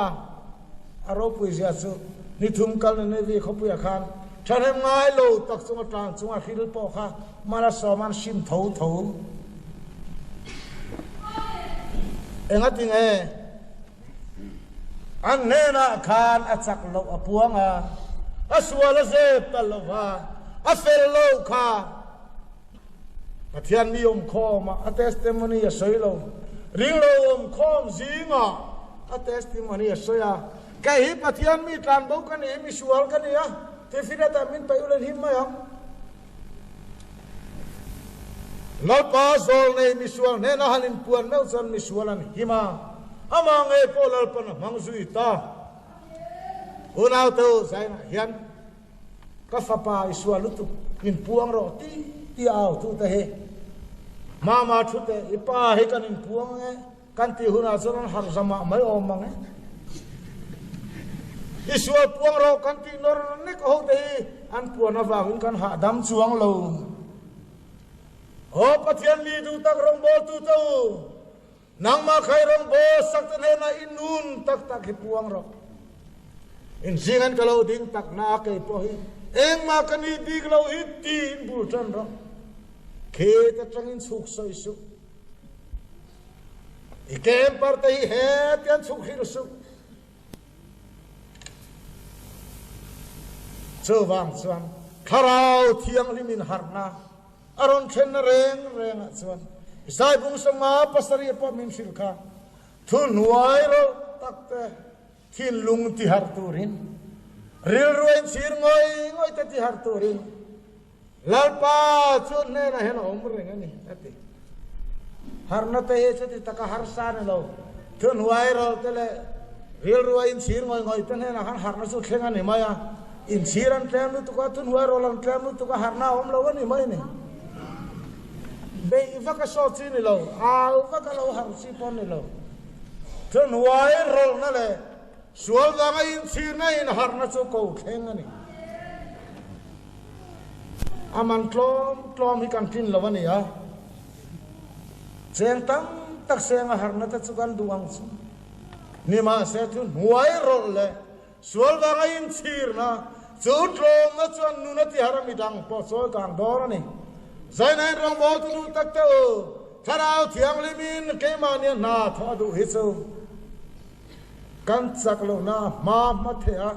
a ropui zia chu ni thum kal Nineveh khawpuiah khan thahnem ngai lo tak chunga tlan chunga hril pawh kha Hmana sawm an hrim tho tho. Engati nge? An hnenah khan a chak loh a puang a, a sual a zep ta lo va, a fel lo kha. Pathian mi awmkhawm ah a testimony a sawi lo. Ringlo awmkhawm zingah a testimony a sawi a, Kei hi Pathian mi tlanbo ka ni, mi sual ka ni a, tifinatah min paih ula hlim mai ang. Lalpa zawlnei misual hnena han inpuan meuh chuan misual an him a, amah ngei pawh Lalpan a hmang zui ta. Unaute u, zainah hian ka fapa i sual lutuk, inpuang rawh ti ti a autute hi Mama thu teh, i pa hi kan inpuang e. Kan tih hunah chuan an harh zamah mai awm mang e. I sual puang rawh kan tih nawr nek ho te hi an puan avangin kan hahdam chuang lo. Aw Pathian mi duh tak rawngbawltu te u, nangmah khai rawngbâwl sak te hnenah i nun tak tak hi puang rawh. Inzing an ka lo ding tak na a kei pawh hi engmah ka nih bik lo hi tiin bul tan rawh. Khit atangin chhuk sawi suh. I camper te hi hetian chhuk hrilh suh. Chuvang chuan Thlarau Thianghlim in harhna a rawn thlenna reng rengah chuan Zaibung sawma pasarih pawh min hrilh kha thu hnuai rawlh tak te thinlung tiharh turin rilru a inchhir ngawih ngawih te tiharh turin Lalpa chu hnenah hian a awm reng a ni, a ti. Harna te hi chuti taka harsa a ni lo. Thuhnuai rawlh te leh rilru a inchhir ngawih ngawih te hnenah khan harna chu thleng a ni mai a. Inchhir an tlem lutuk a, thuhnuai rawlh an tlem lutuk a, harna a awm lo a ni mai ni. Beih vak a sawt chi ni lo, au vak a lo harh chi pawh a ni lo. Thuhnuai rawlhna leh sual vanga inchhirna in harna chu ko thleng a ni. A man tlawm tlawm hi kan tlin lo a ni a, cheng tam tak seng a harna te chu kan duh ang chu. Nimahse chu hnuai rawlh leh sual vanga inchhirna chu tlawmna chuan nun a tihar a midang pawh chawi kang dawn a ni. Zainain rawngbawl tu duh tak te u, Thlarau Thianghlimin keimahnia hna thawh a duh hi chu Kan chak lohna a hma hma thei a,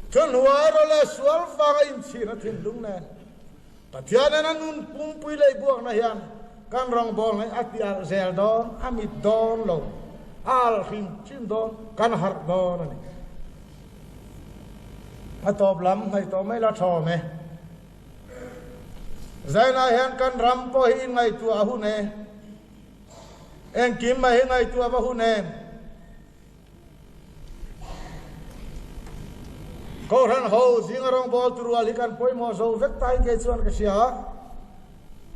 thuhnuai rawh leh sual vanga inchhirna thinlung nen Pathian in a nun pumpui lei buakna hian kan rawngbawlna hi a ti alh zel dawn, a mit dawn lo, a alh hrim hrim dawn, kan harh dawn a ni. A tawp lam hnaih tawh mai la thawm e. Zainah hian kan ram pawh hi inngaihtuah a hun e. Engkim mai hi ngaihtuah va hun em? Kohhran ho zinga rawngbâwl tu rual hi kan pawimawh zo vek ta in kei chuan ka hria.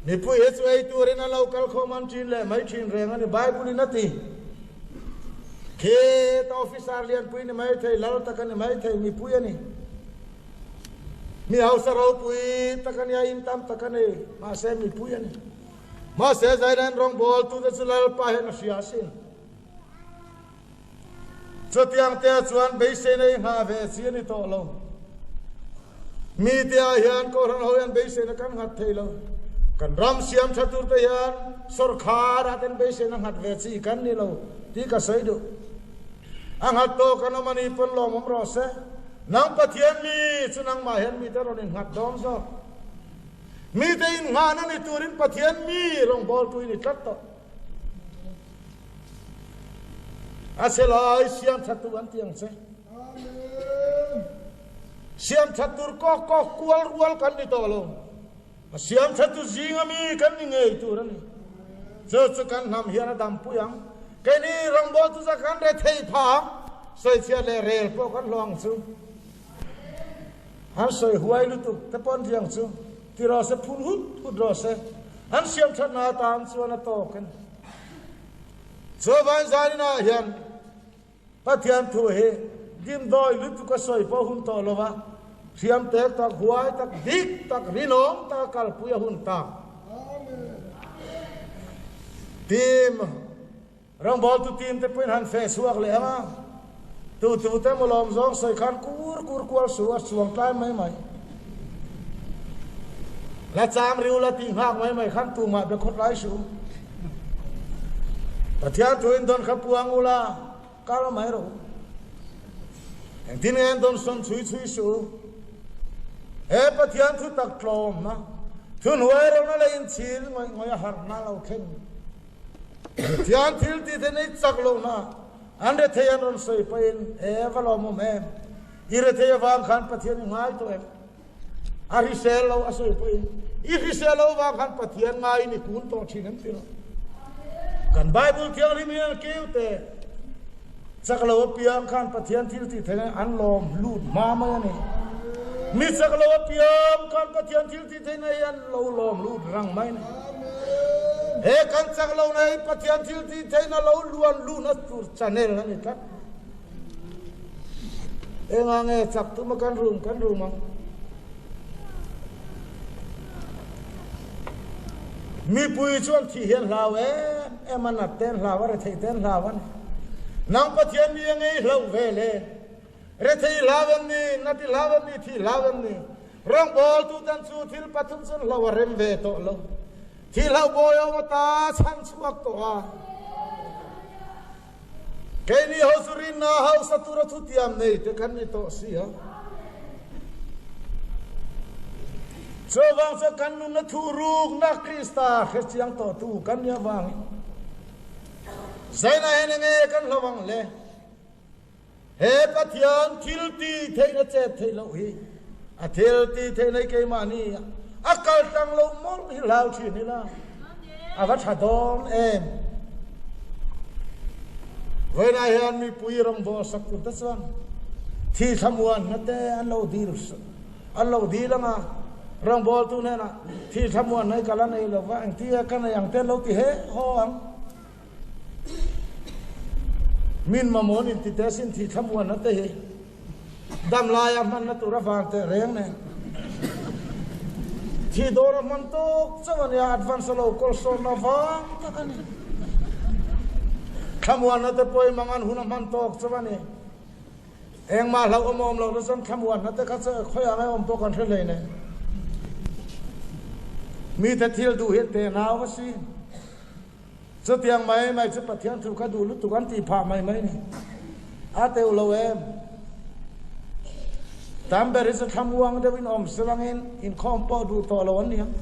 Mipui hi chu ei turin an lo kal khawm an ṭin leh mai ṭhin reng a ni, Bible in a ti. Kheta officer lianpui ni mai thei, lal tak a ni mai thei, mipui a ni. Mi hausa ropui tak a nia, in tam tak a ni, mahse mipui a ni. Mahse Zairen rawngbawltute chu Lalpa hian a hria asin. Chutiang te chuan beiseina i nghah ve chi a ni tawh lo. Mite ah hian Kohhran ho hian beiseina kan nghat thei lo. Kan ram siam tha tur te hian sawrkhar ah ten beiseina nghat ve chi kan ni lo tih ka sawi duh. A nghat tawh kan awm a ni pawn lawmawm rawh se. Nang Pathian mi chu nangmah hian mite rawn innghat dawn zawk. Mite innghahna ni turin Pathian mi rawngbawltu i ni tlat tawh. A che lai siam thattu an ti ang che. Siam that tur kawk kawk kual rual kan ni tawh lo. A siam that tu zinga mi kan ni ngei tur a ni. Chu chu kan hnam hian a dampui ang. Keini rawngbawltu chu kan re thei pha ang. Sawichhiat leh rel pawh kan hlawh ang chu. An sawi huai lutuk te pawh an ri ang chu. Ti rawh se, phun hut hut rawh se. An siam thatna atan chuan a tawk a ni. Chuvang zaninah hian Pathian thu hi dimdawi lutuk a sawi pawh hun tawh lo a, hriam tek tak, huai tak, dik tak, rinawm taka kalpui a hun ta. Team, rawngbawltu team te pawhin han feh chhuak leh ang a, tu tu te emaw lawm zawng sawi khan kur kur kual su a chuang tlai mai mai. La chang riu la tih nghak mai mai khan tumah be khawt lai su. Pathian thu in dawn kha puang ula kal mai rawh u. Engtin nge an dawn sawn chhui chhui suh u. He Pathian thu tak tlawmna, thu hnuai rona leh inchhir ngawih ngawih a harhna lo thleng. Pathian thil tih te nei chak lohna an rethei an rawn sawi pahin he va lawmawm em. I rethei avang khan Pathian i ngai tawh em? A hrisel lo a sawi pawhin i hrisel lo vang khan Pathian ngaiin i kun tawh thin em ti lo. Kan Bible thianghlim hian keu te chak lo apiang khan Pathian thil tih theih an lawm lut hma mai a ni. Mi chak lo apiang khan Pathian thil tih theihna hi an lo lawm lut rang mai a ni. He kan chak lo na hi Pathian thil tih theihna lo luan luhna tur channel a ni tlat. Enga nge chak tum a kan rum kan rum ang. Mipui chuan thih hian hlau em em a nat ten hlau a rethei ten hlau a ni. Nang Pathian mi a ngei hlauh ve le. Rethei hlau em ni, nat i hlau em ni, thih hlau em ni. Rawngbawltu tan chu thil pathum chuan hlau a rem ve tawh lo. Thih hlauh bawi a awm ata chhan chhuak tawh a. Keini ho chu rinna hausa tura thutiam nei te kan ni tawh si a. Chuvang chuan kan nunna thu rukna Krista hre chiang tawhtu kan ni avangin zaina hian enge kan hlo ang le? He Pathian thil ti theihna chet theih loh hi a thil ti theihna hi keimahni a kal tlang loh mawlh hi hlau thin ila a va tha dawn em. Vawiinah hian mipui rawngbâwl sak tur te chuan thi thlamuanna te an lo dil an lo dil ang a, rawngbâwltu hnenah thi thlamuanna hi ka la nei lo va, engtia ka nei ang te an lo ti he haw ang. Min mamawh in ti te sin thi thlamuanna te hi dam laia hmanna tur a vang teh reng nen thi dawr a hman tawk chauh a nia, advance a lo kawl sawnna vang tak a ni. Thlamuanna te pawh i mangan hun a hman tawk chauh a ni. Engmah hlauh awm awm loh na chuan thlamuanna te kha chu khawiah nge awm pawh kan hre hlei nen. Mite thil duh hian tenau a si. Chutiang mai mai chu Pathian thu kha duh lutuk an tih phah mai mai ni. A teuh lo em? Tam ber hi chu thlamuang deuhin awm silangin inkhawm pawh duh tawh lo an ni ang.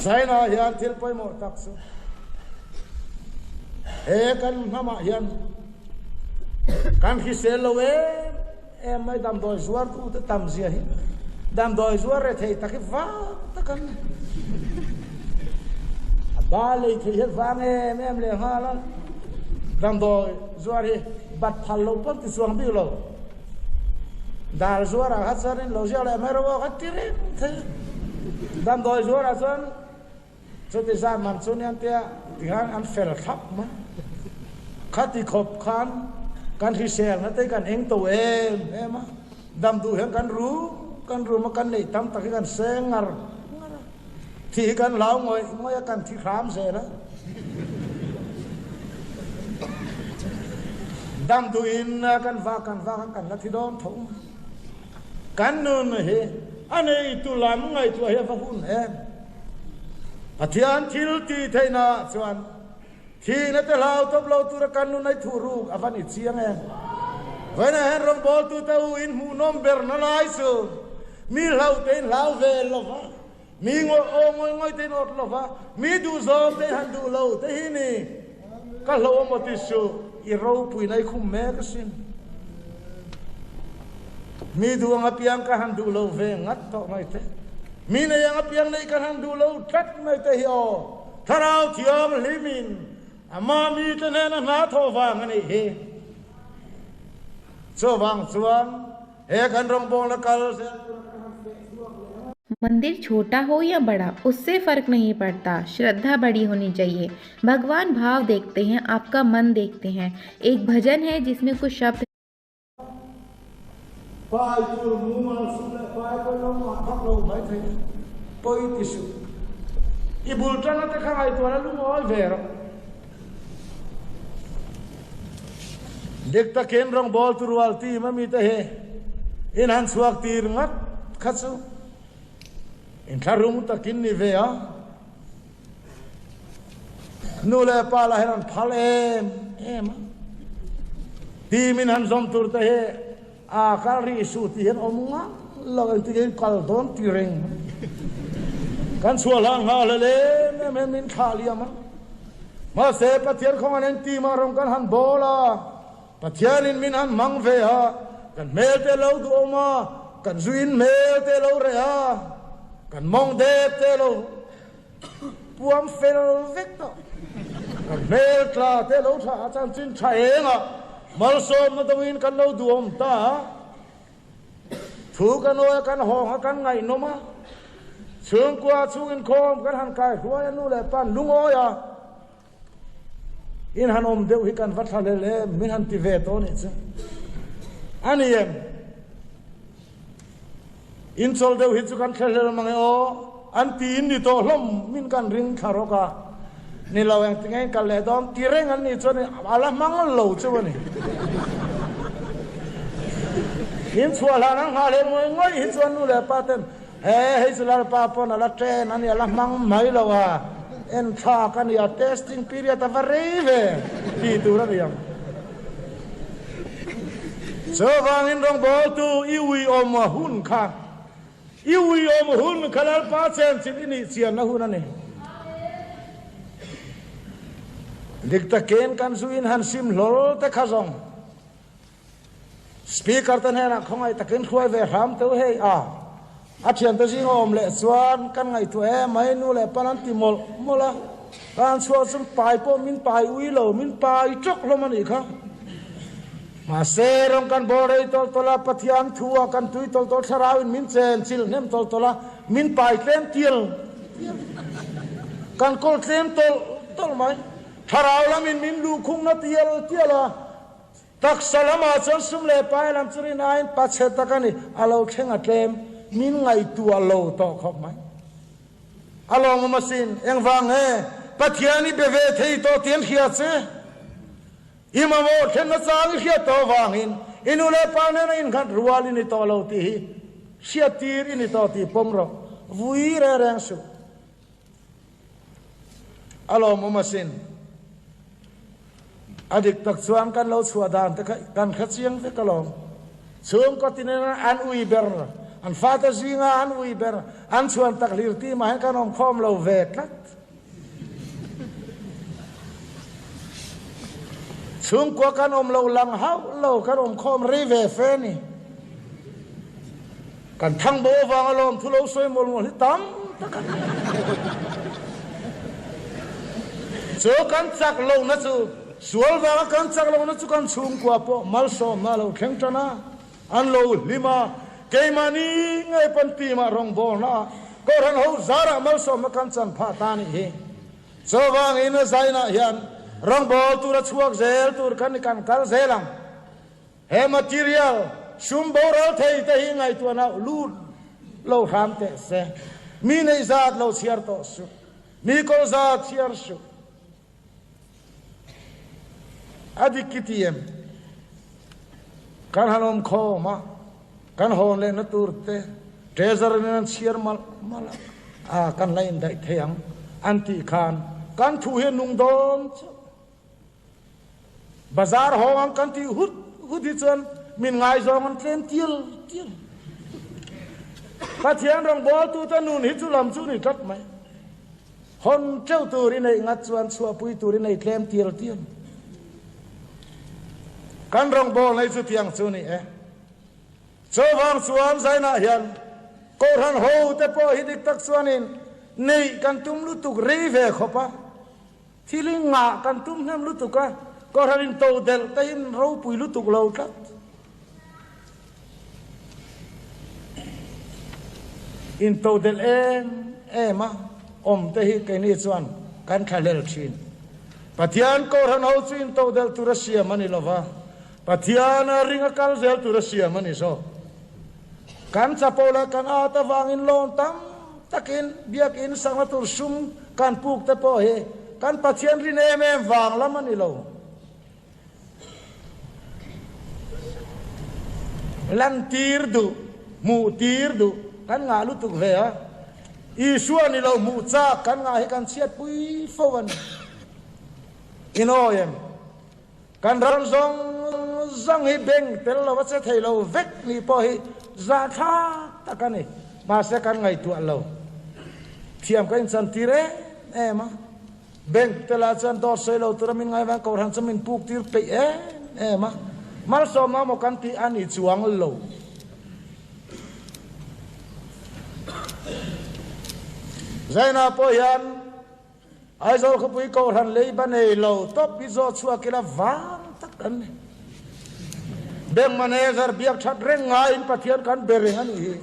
China hian thil pawimawh tak chu he kan hnamah hian kan hrisel lo em. Em mai damdawi zuar tu te tam zia hi damdawi zuar re thei tak hi vang tak an ni. A ba lei thei hian vang em em leh nghal a, damdawi zuar hi bat phal lo pawn ti chuang bik lo. Dal zuar ah kha chuan in lo ziak leh mai rawh aw kha ti reng thei. Damdawi zuar ah chuan Chuti zat man chu nia tia tikhan an fel thlap mai. Khati khawp khan kan hriselna te kan eng to em em a, dam duh hian kan rum kan rum a, kan neih tam tak hi kan seng ngar ngar a, thi hi kan hlau ngawih ngawih a, kan thi hram zel a. Dam duhin kan vak kan vak a, kan la thi dawn tho mai. Kan nun hi a neitu lam ngaihtuah hi a va hun em? Pathian thil tih theihna ah chuan thihna te hlau tawp lo tura kan nun ai thuh ruk a va ni chiang em? Vawiinah hian rawngbawltute u in hmuhnawm ber na lai chu mi hlauh te in hlau ve lo va, mi ngawih aw ngawih ngawih te in awt lo va, mi duh zawng te in han duh lo te hi ni. Ka hlauh a maw ti suh, i ropuina i khum mek asin. Mi duh ang apiang ka han duh lo ve ngat tawh mai te. Mi nei ang apiang neih ka han duh lo tlat mai te hi aw, Thlarau Thianghlimin ama mite hnena hna thawh vang a nih hi. Chuvang chuan he kan rawngbawlna kal zel tura kan han feh chhuak leh ang a. मंदिर छोटा हो या बड़ा उससे फर्क नहीं पड़ता श्रद्धा बड़ी होनी चाहिए भगवान भाव देखते हैं आपका मन देखते हैं एक भजन है जिसमें कुछ शब्द Pai tur mumal suh leh pai pawh lo ngah vak lo mai thei pawi ti suh. I bul tanga te kha ngaihtuahna lungawi ve rawh. Dik takin rawngbâwl tu rual team a mite hi in han chhuak tir ngat kha chu inthlahrung takin ni ve a. Nu leh pa lah hian an phal em em a. Team in han zawm tur te hi a kal rih suh tih hian awm ngang lo engtin in kal dawn ti reng mai. Kan chhuah hlan nghal hlel em em hian min thlah liam a. Mahse Pathian khawngaih in team ah rawng kan han bawl a, Pathianin min han hmang ve a, kan hmel te lo duhawm a, kan zuin hmel te lo reh a, kan mawng dep te lo Puam fel vek tawh. Kan hmel tla te lo tha a chanchin tha eng a, malsawmna dawngin kan lo duhawm ta a. Thu ka nawi a, kan hawng a, kan ngaihnawm a. Chhungkua chhung inkhawm kan han kai hruai a, nu leh pa an lungawi a. In han awm deuh hi kan va thla hlel em, min han ti ve tawh anih chu. A ni em? In chawl deuh hi chu kan thla hlel mang e aw, an ti in ni tawh hlawm min kan ring thla rawk a. Ni lo engtinge in kal leh dawn ti reng an nih chuan a la hmang lo chu a ni. In chhuah hlan an nghah leh ngawih ngawih hi chuan nu leh pa ten He hei chu Lalpa pawn a la train a ni, a la hmang mai lo a, en thlak a ni a, testing period a va rei ve tih tur a ni ang. Chuvangin rawngbawltu i uiawm hun kha, i uiawm hun kha Lalpa chenchilh i nih chianna hun a ni. Dik takin kan zuin han sim hlawl te kha zawng. Speaker te hnenah khawngaih takin hruai ve hram teuh hei a, a thiante zinga awm leh chuan kan ngaihtuah em mai nu leh pan an ti mawlh mawlh a, ka han chhuak chuan pai pawh min pai ui lo, min pai tawk hlawm a nih kha. Mahse rawng kan bawl rei tawlh tawlh a, Pathian thu ah kan tui tawlh tawlh thlarau in min chen chilh hnem tawlh tawlh a, min pai tlem tial tial, kan kawl tlem tawlh tawlh mai, thlarau lamin min luhkhungna tial tial a, Taksa lamah chuan sum leh pai lam chu rin aiin pa chhe tak a ni, a lo thleng a tlem, min ngaihtuah lo tawh khawp mai. A lawmawm asin, engvang nge Pathian i be ve thei tawh tih an hria che? I mamawh thlenna chang i hriat tawh avangin i nu leh pa nena innghat rual i ni tawh lo tih hi hriattir i ni tawh tih pawm rawh, vui reng reng suh. A lawmawm asin. A dik tak chuan kan lo chhuah dan te kha kan hre chiang vek alawm. Chhungkaw tinin an ui ber, an fate zinga an ui ber, an chhuan tak hlir ti mah hian kan awm khawm lo ve tlat. Chhungkua kan awm lo lang hauh lo, kan awm khawm rei ve fe ni. Kan thang bo avang alawm thu lo sawi mawl mawl hi tam tak a ni. Chu kan chak lohna chu sual vanga kan chak lohna chu kan chhungkua pawh malsawmna a lo thleng tan a, an lo hlim a, keimahni ngei pawn team-ah rawngbawlna ah Kohhran ho zarah malsawmna kan chan phah ta a nih hi. Chuvangin a zainah hian rawngbâwl tura chhuak zel tur kha ni kan kal zel ang. He material sum boral thei te hi ngaihtuahna lut lo hram teh se. Mi neih zat lo chhiar tawh suh. Mi kawl zat chhiar suh. A dik ki ti em? Kan han awm khawm a, kan hawn lehna tur te treasurer in an chhiar malh malh a, a kan la indaih thei ang an tih khan kan thu hi a nung dawn chauh. Bazar hawng ang kan tih hut hut hi chuan min ngaizawng an tlem tial tial. Pathian rawngbawltute nun hi chu lam chu ni tlat mai. Hawn teuh tur i neih ngat chuan chhuahpui tur i nei tlem tial tial. Kan rawngbawlna hi chutiang chu ni e. Chuvang chuan Zainah hian Kohhran hote pawh hi dik tak chuanin neih kan tum lutuk rei ve khawp a, thil hi ngah kan tum hnem lutuk a, Kohhran in to delh te hi ropui lutuk lo tlat. In to delh em em a, awm te hi keini chuan kan thlahlel thin. Pathian Kohhran ho chu in to delh tur a siam a ni lova, Pathian a ring a kal zel tur a siam a ni zawk. Kan chapo leh kan at avangin loan tam takin biakinn sakna tur sum kan puk te pawh hi kan Pathian rin em em vang lam a ni lo. Lantir duh, hmuh tir duh kan ngah lutuk ve a. Isua ni lo hmuh chak kan ngah hi kan chhiatpui fo a ni. Inawi em? Kan ram zawng zawng hi bank tel lo a che thei lo vek nih pawh hi zahthlak tak a ni. Mahse kan ngaihtuah lo. Thiam ka inchantir em em a. Bank te lah chuan dawt sawi lo tura min ngaivang kohhran chu min puk tir peih em em a. Malsawmna maw kan tih a ni chuang lo. Zaina pawh hian. Aizawl khawpui Kohhran leiba nei lo tawp hi zawh chhuak ila vang tak kan ni. Bank manager biak that reng ngaiin Pathian kan be reng a nih hi.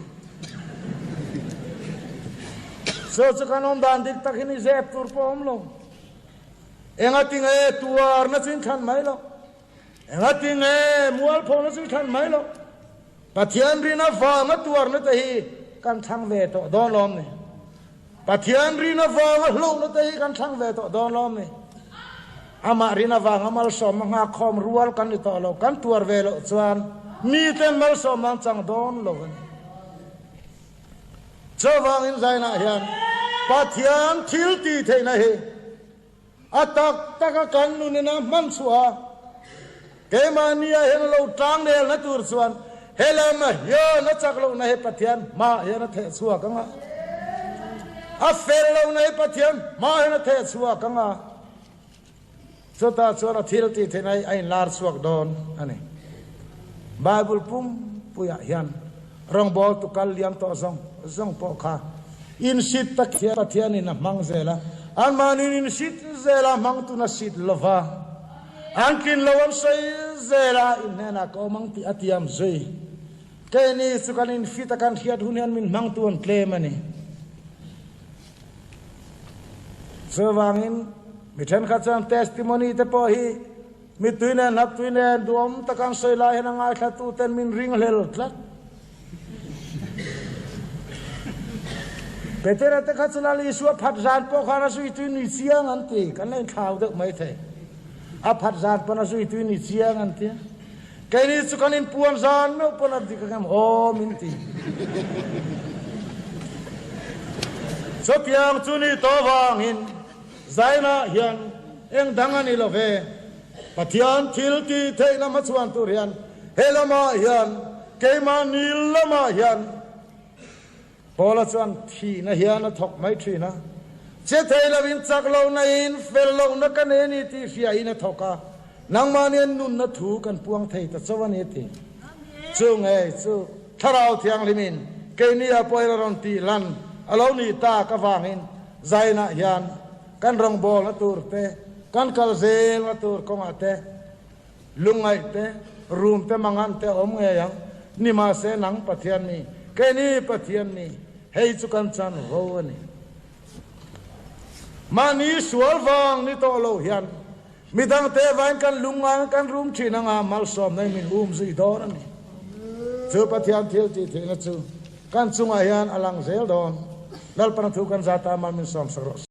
Chu chu kan awm dan dik tak hi ni zep tur pawh awm lo. Engatinge tuarna chu in thlan mai lo. Engatinge mualphona chu i thlan mai lo. Pathian rin avanga tuarna te hi kan thlang ve tawh dawn lawm ni? Pathian rin avanga hlauhna te hi kan thlang ve tawh dawn lawm ni? Amah rin avanga malsawmna nghakkhawm rual kan ni tawh lo, kan tuar ve loh chuan miten malsawmna an chang dawn lo a ni. Chuvangin zainah hian Pathian thil tih theihna hi A tak taka kan nunin a hman chhuah a, keimahnia hian a lo tlangnelna tur chuan helam a hian a chak lohna hi Pathian hmaah hian a theh chhuak ang a, a fel lohna hi Pathian hmaah hian a theh chhuak ang a, chutah chuan a thil tih theihna hi a inlar chhuak dawn a ni. Bible pumpuiah hian rawngbawltu kal liam tawh zawng zawng pawh kha insit tak hian Pathianin a hmang zel a, anmahniin insit zel a hmangtun a sit lo va, an tlin lo an sawi zel a, in hnenah ka awm ang tih a tiam zui. Keini chu kan infit a kan hriat hun hian min hmangtu an tlem a ni. Chuvangin mi thenkhat chuan testimony te pawh hi Mittui nen hlaptui nen duhawm tak an sawi lai hian a ngaithla ten min ring hlel tlat. Petera te kha chu Lal Isua phat zan pawh khan a zuitui ni chiang an ti. Kan la inthlau deuh mai thei. A phat zan pawn a zuitui ni chiang an ti. Keini chu kan inpuan zan meuh pawn a dik angem aw min ti. Chutiang chu ni tawh vangin Zainah hian eng dang a ni lo ve. Pathian thil tih theih lama chhuan tur hian he lamah hian keimahni lamah hian Paula chuan thihna hian a thawk mai thin a. Che thei lovin chak lohna in fel lohna ka nei a ni tih hriain a thawk a. Nangmahni an nunna thu kan puang thei ta chauh a ni ti. Chu ngei chu Thlarau Thianghlimin keini ah pawhin a rawn tih lan a lo nih tak avangin Zainah hian kan rawngbawlna tur te, kan kal zelna tur kawngah te, lungngaih te, rum te, mangan te a awm ngei ang. Nimahse nang Pathian mi, keini Pathian mi, hei chu kan chan vo a ni. Mahni sual vang ni tawh lo hian midangte vain kan lungngain kan rum thin anga malsawmna in min um zui dawn a ni. Chu Pathian thil tih theihna chu kan chungah hian a lang zel dawn. Lalpana thu kan zata mal min sawmsak rawh se.